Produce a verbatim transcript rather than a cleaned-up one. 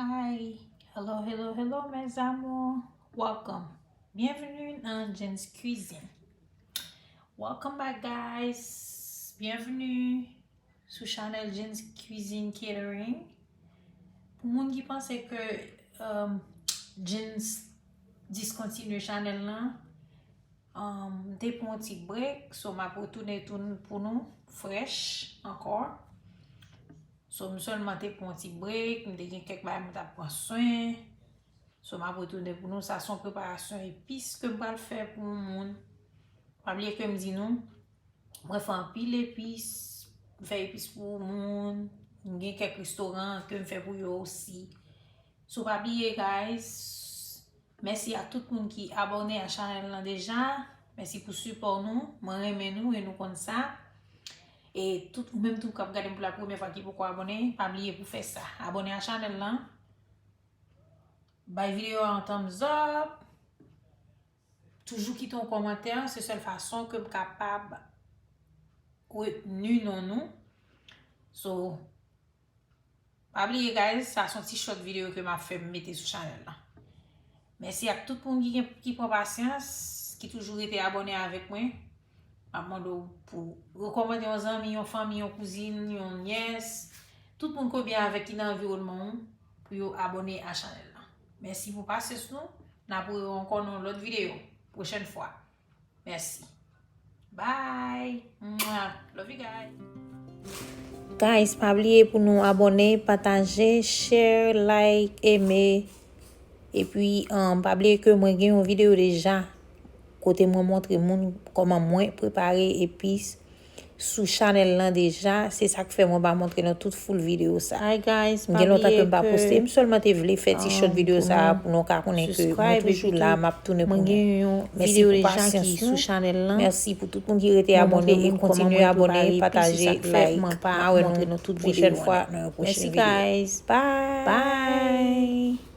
Hi, hello, hello, hello, mes amours. Welcome. Bienvenue dans Jen's Cuisine. Welcome back, guys. Bienvenue sou chanèl Jen's Cuisine Catering. Pou moun ki panse ke um, Jen's discontinue chanèl lan, um, m te pran yon ti break, so m ap retounen tou pou nou fresh ankò. So m sèlman te pran yon ti break, m te gen kèk bagay mwen t ap pran swen. So m ap retounen pou nou. Sa se yon preparasyon epis ke m pral fè pou yon moun. Pa bliye ke m di nou, mwen fè anpil epis, m fè epis pou moun, m gen kèk restoran ke m fè pou yo osi. So pa bliye, guys, mèsi a tout moun ki abòne a chanèl lan deja. Mèsi pou sipò nou. Mwen renmen nou e nou konn sa. E tout ou menm tou k ap gade m pou la premyè fwa ki poko abòne, pa bliye pou fè sa. Abòne a chanèl lan. Bay videyo a yon thumbs up. Toujou kite yon kòmantè, se sèl fason ke m kapab retni non nou. So, pa bliye, guys, sa se yon ti short videyo ke m ap fè m mete sou chanèl lan. Mèsi ak tout moun ki, gen- ki pran pasyans, ki toujou rete abòne avèk mwen. M ap mande w pou rekòmande yon zanmi, yon fanmi, yon kouzin, yon nyès, tout moun ke w byen avèk ki nan anviwònman w, pou yo abòne a chanèl lan. Mèsi pou pasyans nou. N ap wè w ankò nan yon lòt videyo pwochèn fwa. Mèsi. Bye. Mwah. Love you, guys. Guys, pa bliye pou nou abòne, pataje, share, like, eme. Epi, um, pa bliye ke mwen gen yon videyo deja kote mwen montre moun kòman mwen prepare epis sou chanèl lan deja. Se sa k fè mwen pa montre nou tout full videyo sa. Hi guys, m gen lontan ke m pa poste, m sèlman te vle fè ti short videyo sa pou nou ka konnen ke mwen toujou la, m ap tounen pou nou. Mèsi pou pasyans nou. Mèsi pou tout moun ki rete abòne e kontinye abòne, pataje, like. M a wè nou pwochèn fwa nan yon pwochèn videyo. Bye.